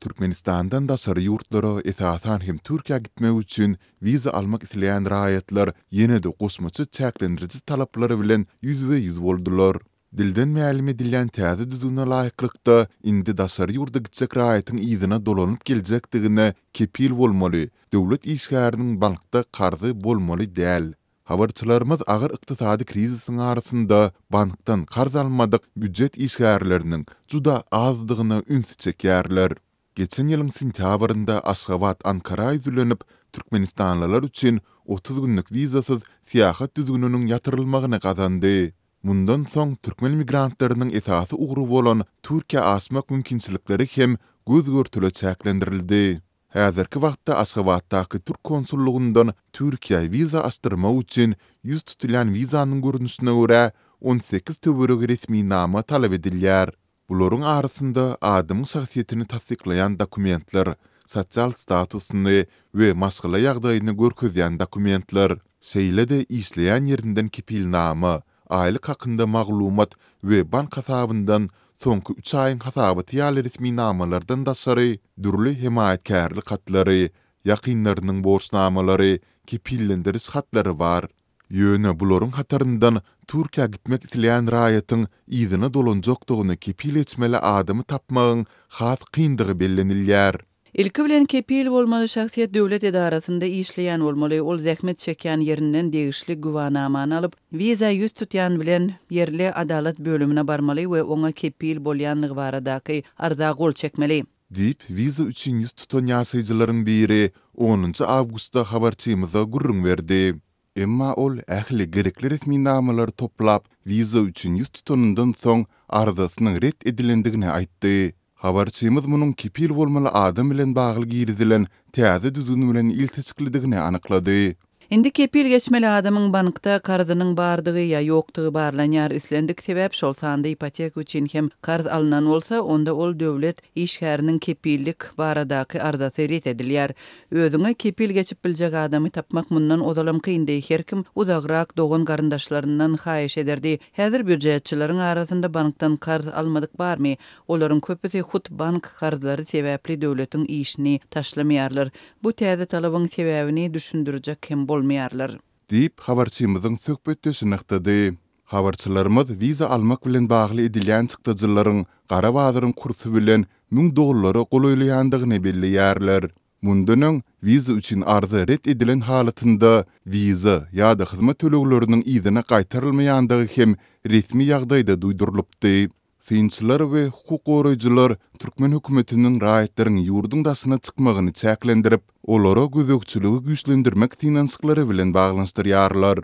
Türkmenistandan daşary ýurtlara, esasan hem Türkiýä gitmek üçin wiza almak isleýän raýatlar ýene-de goşmaça çäklendiriji talaplar bilen ýüzbe-ýüz boldular. Dilden mälim edilýän täze düzgüne laýyklykda, indi daşary ýurda gitjek raýatyň yzyna dolanyp geljekdigine kepil bolmaly, döwlet işgäriniň bankda karzy bolmaly däl. Habarçylarymyz agyr ykdysady krizisiň arasynda bankdan karz almadyk býujet işgärleriniň juda azdygyna ünsi çekýärler. Geçen ýylyň sentýabrynda Aşgabat Ankara ýüzlenip, türkmenistanlylar üçin 30 günlük wizasyz syýahat düzgüniniň ýatyrylmagyny gazandy. Mundan soň türkmen migrantlarynyň esasy ugry bolan Türkiýä aşmak mümkinçilikleri hem göz-görtele çäklendirildi. Häzirki wagtda Aşgabatdaky türk konsullygyndan Türkiýä wiza açdyrmak üçin ýüz tutulýan wizanyň görnüşine görä 18 töweregi resminama talap edilýär. Bularyň arasynda adamyň şahsyýetini tassyklaýan dokumentler, sosial statusyny we maşgala ýagdaýyny görkezýän dokumentler, şeýle-de işleýän ýerinden kepilnama, aýlyk hakynda maglumat we bank hasabyndan soňky üç aýyň hasabaty ýaly resminamalardan daşary dürli hemaýatkärlik hatlary, ýakynlarynyň borçnamalary, kepillendiriş hatlary bar. Ýöne bularyň hataryndan Türkiýä gitmek isleýän raýatyň yzyna dolanjakdygyny kepil geçmeli adamy tapmagyň has kyndygy bellenilýär. Ilki bilen kepil bolmaly şahsyýet döwlet edarasynda işleýän bolmaly, ol zähmet çekýän ýerinden degişli güwanamany alyp, wiza ýüz tutýan bilen ýerli adalat bölümine barmaly we oňa kepil bolýanlygy baradaky arza gol çekmeli. Diýip, wiza üçin ýüz tutan ýaşaýjylaryň biri onunjy awgustda habarçymyza gürrüň berdi. Emma ol ähli gerekli resminamalary toplap, wiza üçin ýüz tutanyndan soň arzasynyň ret edilendigini aýtdy. Habarçymyz munuň kepil bolmaly adam bilen bagly girizilen täze düzgün bilen ilteşiklidigini anyklady. Indi kepil geçmeli adamyň bankda karzynyň bardygy ýa ýokdugy barlanýar. Islendik sebäp, şol sanda ipoteka üçin hem karz alnan bolsa, onda ol döwlet işgäriniň kepillik baradaky arzasy ret edilýär. Özüňe kepil geçip biljek adamy tapmak mundan ozalam kyndy, her kim uzagrak dogan-garyndaşlaryndan haýyş ederdi. Häzir býujetçileriň arasynda bankdan karz almadyk barmy? Olaryň köpüsi hut bank karzlary sebäpli döwletiň işini taşlamaýarlar. Bu täze talabyň sebäbini düşündirjek hem bolmaýarlar. Diýip, habarçymyzyň söhbetdeşi nygtady. Habarçylarymyz wiza almak bilen bagly edilýän çykdajylaryň gara bazaryň kursy bilen 1000 dollara golaýlaýandygyny belleýärler. Mundan öň, wiza üçin arza ret edilen halatynda wiza ýa-da hyzmat tölegleriniň yzyna gaýtarylmaýandygy hem resmi ýagdaýda duýdurylypdy. Synçylar we hukuk goraýjylar türkmen hökümetiniň raýatlaryň ýurduň daşyna çykmagyny çäklendirip, olara gözegçiligi güýçlendirmek synanyşyklary bilen baglanyşdyrýarlar.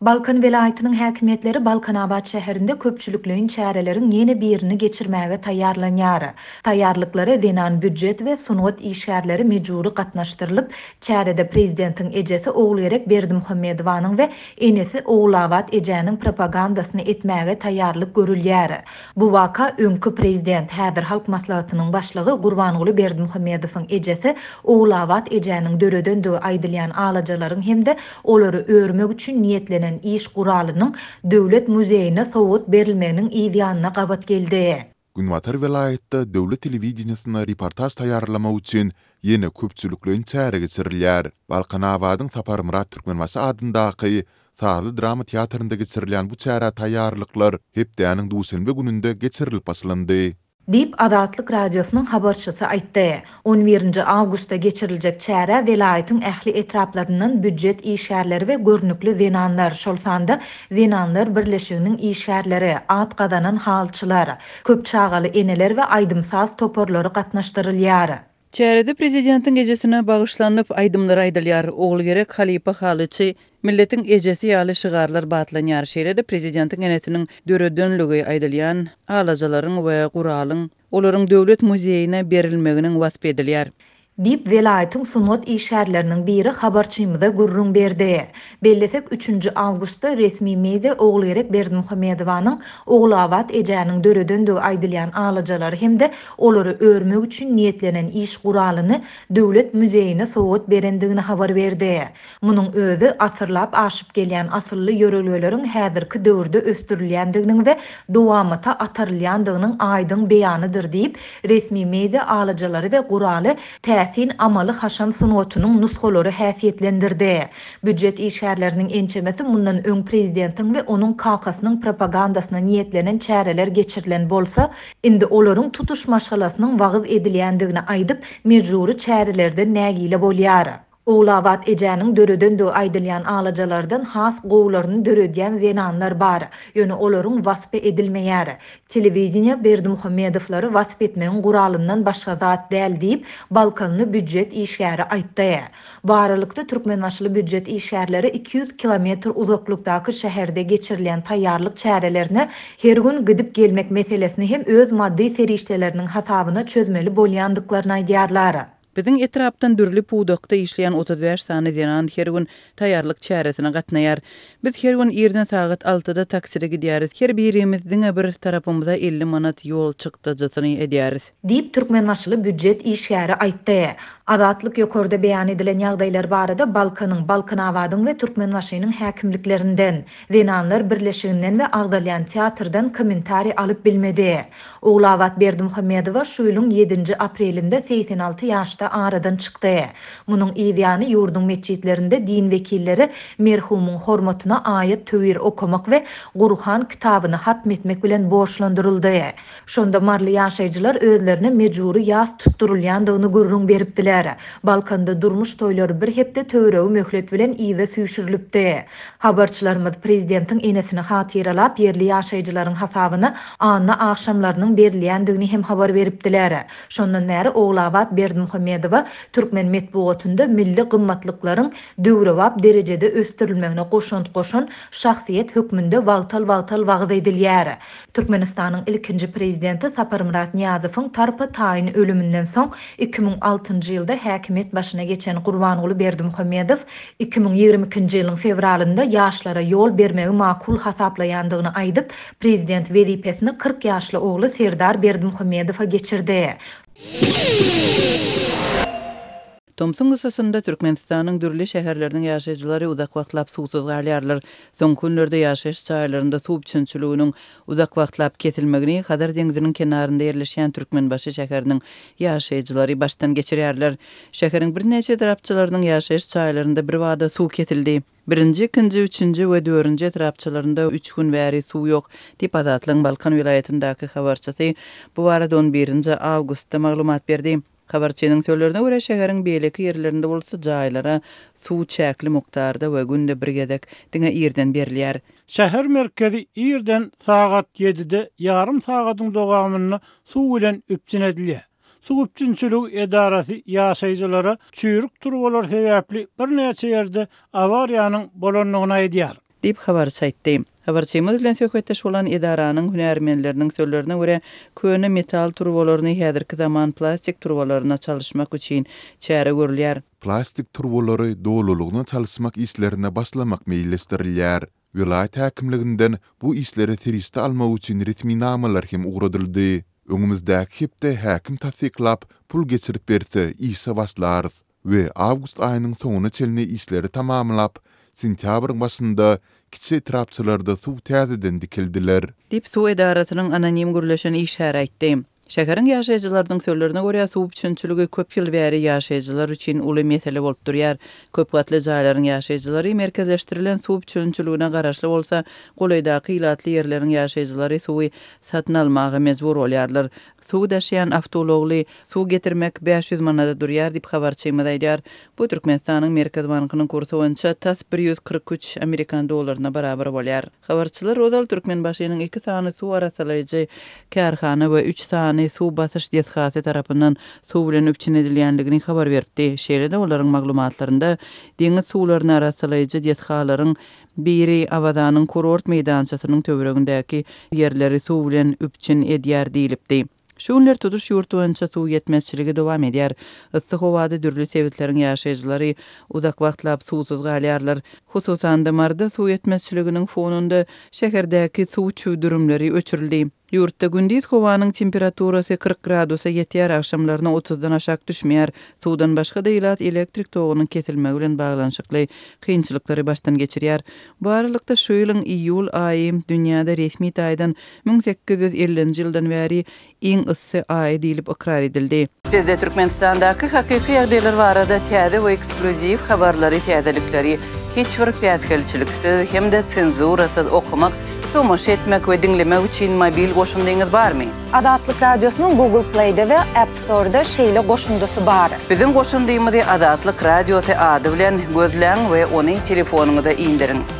Balkan welaýatynyň häkimiýetleri Balkanabat şäherinde köpçülikleýin çäreleriň ýene birini geçirmäge taýýarlanýar. Taýýarlyklara zenan býujet we sungat işgärleri mejbury gatnaşdyrylyp, çärede prezidentiň ejesi Ogulgerek Berdimuhamedowanyň we enesi Ogulabat ejäniň propagandasyny etmäge taýýarlyk görülýär. Bu waka öňki prezident, häzir Halk Maslahatynyň başlygy Gurbanguly Berdimuhamedowyň ejesi Ogulabat ejäniň döredendigi aýdylýan alajalaryň hem-de olary örmek üçin niýetlenen iş guralynyň Döwlet muzeýine sowgat berilmeginiň yz ýanyna gabat geldi. Günbatar welaýatda döwlet telewideniýesine reportaž taýýarlamak üçin ýene köpçülikleýin çäre geçirilýär. Balkanabadyň Saparmyrat Türkmenbaşy adyndaky sazly-drama teatrynda geçirilýän bu çärä taýýarlyklar hepdäniň duşenbe gününde geçirilip başlandy. Diýip, Azatlyk Radiosynyň habarçysy aýtdy. On birinji awgustda geçiriljek çärä welaýatyň ähli etraplaryndan býujet işgärleri we görnükli zenanlar, şol sanda Zenanlar birleşiginiň işgärleri, at gazanan halyçylar, köp çagaly eneler we aýdym-saz toparlary gatnaşdyrylýar. Çärede prezidentiň ejesine bagyşlanyp, aýdymlar aýdylýar, Ogulgerek halypa halyçy, milletiň ejesi ýaly şygarlar batlanýar, şeýle-de prezidentiň enesiniň döredenligi aýdylýan alajalaryň we guralyň olaryň Döwlet muzeýine berilmeginiň waspy edilýär. Diýip, welaýatyň sungat işgärleriniň biri habarçymyza gürrüň berdi. Bellesek, üçünji awgustda resmi media Ogulgerek Berdimuhamedowanyň Ogulabat ejäniň döredendigi aýdylýan alajalary hem-de olary örmek üçin niýetlenen iş guralyny Döwlet muzeýine sowgat berendigini habar berdi. Munuň özi asyrlap aşyp gelýän asylly ýörelgeleriň häzirki döwürde ösdürilýändiginiň we dowamata atarylýandygynyň aýdyň beýanydyr diýip, resmi media alyjylary we guraly täsin amaly-haşam sungatynyň nusgalary häsiýetlendirdi. Býujet işgärleriniň ençemesi mundan öň prezidentiň we onuň kakasynyň propagandasyna niýetlenen çäreler geçirilen bolsa, indi olaryň tutuş maşgalasynyň wagyz edilýändigini aýdyp, mejbury çärelerden nägile bolýar. Ogulabat ejäniň döredendigi aýdylýan alajalardan has gowularyny döredýän zenanlar bar. Ýöne olaryň waspy edilmeýär. Telewideniýe Berdimuhamedowlary wasp etmegiň guralyndan başga zat däl diýip, balkanly býujet işgäri aýtdy. Bu aralykda, türkmenbaşyly býujet işgärleri 200 kilometr uzaklykdaky şäherde geçirilýän taýýarlyk çärelerine her gün gidip-gelmek meselesini hem öz maddy serişdeleriniň hasabyna çözmeli bolýandyklaryny aýdýarlar. Biziň etrapdan dürli pudakda işleýän 35 sany zenan her gün taýýarlyk çäresine gatnaýar. Biz her gün irden sagat altyda takside gidýäris. Her birimiz diňe bir tarapymyza 50 manat ýol çykdajysyny edýäris. Diýip, türkmenbaşyly býujet işgäri aýtdy. Azatlyk ýokarda beýan edilen ýagdaýlar barada Balkanyň, Balkanabadyň we Türkmenbaşynyň häkimliklerinden, Zenanlar birleşiginden we agzalýan teatrdan kommentariý alyp bilmedi. Ogulabat Berdimuhamedowa şu ýylyň ýedinji aprelinde 86 ýaşda aradan çykdy. Munuň yz ýany ýurduň metjitlerinde din wekilleri merhumyň hormatyna aýat-töwir okamak we Gurhan kitabyny hatm etmek bilen borçlandyryldy. Şonda maryly ýaşaýjylar özlerine mejbury ýas tutdurylýandygyny gürrüň beripdiler. Balkanda durmuş toýlary bir hepde töweregi möhlet bilen yza süýşürilipdi. Habarçylarymyz prezidentiň enesini hatyralap, ýerli ýaşaýjylaryň hasabyna anna agşamlarynyň berilýändigini hem habar beripdiler. Şondan bäri Ogulabat Berdimuhamedowa türkmen metbugatynda milli gymmatlyklaryň döwrebap derejede ösdürilmegine goşant goşan şahsyýet hökmünde wagtal-wagtal wagyz edilýär. Türkmenistanyň ilkinji Prezidenti Saparmyrat Nyýazowyň tarpa-taýyn ölüminden soň 2006-njy ýylda häkimiýet başyna geçen Gurbanguly Berdimuhamedow 2022-nji ýylyň fewralynda ýaşlara ýol bermegi makul hasaplaýandygyny aýdyp, prezident wezipesini 40 ýaşly ogly Serdar Berdimuhamedowa geçirdi. Tomsuň yssysynda Türkmenistanyň dürli şäherleriniň ýaşaýjylary uzak wagtlap suwsuz galýarlar. Soňky günlerde ýaşaýyş jaýlarynda suw üpjünçiliginiň uzak wagtlap kesilmegini Hazar deňziniň kenarynda ýerleşýän Türkmenbaşy şäheriniň ýaşaýjylary başdan geçirýärler. Şäheriň birnäçe etrapçalarynyň ýaşaýyş jaýlarynda birbada suw kesildi. Birinji, ikinji, üçünji we dördünji etrapçalarynda üç gün bäri suw ýok, diýip, Azatlygyň Balkan welaýatyndaky habarçysy bu barada on birinji awgustda maglumat berdi. Habarçynyň sözlerine görä, şäheriň beýleki ýerlerinde bolsa jaýlara suw çäkli mukdarda we günde bir gezek, diňe irden berilýär. Şäher merkezi irden sagat ýedide ýarym sagadyň dowamynda suw bilen üpjün edilýär. Suw üpjünçiligi edarasy ýaşaýjylara çüýrük turbalar sebäpli birnäçe ýerde awariýanyň bolandygyny aýdýar. Diýip, habarçy aýtdy. Habarçymyz bilen söhbetdeş bolan edaranyň hünärmenleriniň sözlerine görä, köne metal turbalaryny häzirki zaman plastik turbalaryna çalyşmak üçin çäre görülýär. Plastik turbalary dolulygyna çalyşmak işlerine başlamak meýilleşdirilýär. Welaýat häkimliginden bu işlere serişde almak üçin resminamalar hem ugradyldy. Öňümizdäki hepde häkim tassyklap, pul geçirip berse, işe başlarys. we awgust aýynyň soňuna çenli işleri tamamlap, sentýabryň başynda kiçi etrapçalarda suw täzeden dikeldiler. Diýip, suw edarasynyň anonim gürleşen işgäri aýtdy. Şäheriň ýaşaýjylarynyň sözlerine görä, suw üpjünçiligi köp ýyl bäri ýaşaýjylar üçin uly mesele bolup durýar. Köp gatly jaýlaryň ýaşaýjylary merkezleşdirilen suw üpjünçiligine garaşly bolsa, golaýdaky ilatly ýerleriň ýaşaýjylary suwy satyn almaga mejbur bolýarlar. Suw daşaýan awtoulagly suw getirmek 500 manada durýar diýip, habarçymyz aýdýar. Bu Türkmenistanyň Merkezi bankynyň kursy boýunça tas 143 amerikan dollaryna barabar bolýar. Habarçylar ozal Türkmenbaşynyň iki sany suw arassalaýjy kärhana we üç sany suw basyş desgasy tarapyndan suw bilen üpjün edilýändigini habar beripdi. Şeýle-de olaryň maglumatlarynda deňiz suwlaryny arassalaýjy desgalaryň Biri Awazanyň kurort meýdançasynyň töweregindäki ýerleri suw bilen üpjün edýär diýlipdi. Şu günler tutuş ýurt boýunça suw ýetmezçiligi dowam edýär. Yssy howada dürli sebitleriň ýaşaýjylary uzak wagtlap suwsuz galýarlar. Hususan-da, Maryda suw ýetmezçiliginiň fonunda şäherdäki suw çüwdürimleri öçürildi. Ýurtda gündiz howanyň temperaturasy 40 gradusa ýetýär, agşamlaryna otuzdan aşak düşmeýär. Suwdan başga-da ilat elektrik togunyň kesilmegi bilen baglanyşykly kynçylyklary başdan geçirýär. Bu aralykda, şu ýylyň iýul aýy dünýäde resmi taýdan 1850-nji ýyldan bäri iň yssy aýy diýlip ykrar edildi. Sizde Türkmenistandaky hakyky ýagdaýlar barada täze we eksklýuziw habarlary, täzelikleri hiç bir päsgelçiliksiz hem-de senzurasyz okamak, tomaşa etmek we diňlemek üçin mobil goşundyňyz barmy? Azatlyk Radiosynyň Google Play-de we App Store-da şeýle goşundysy bar. Biziň goşundymyzy Azatlyk Radiosy ady bilen gözläň we ony telefonyňyza indiriň.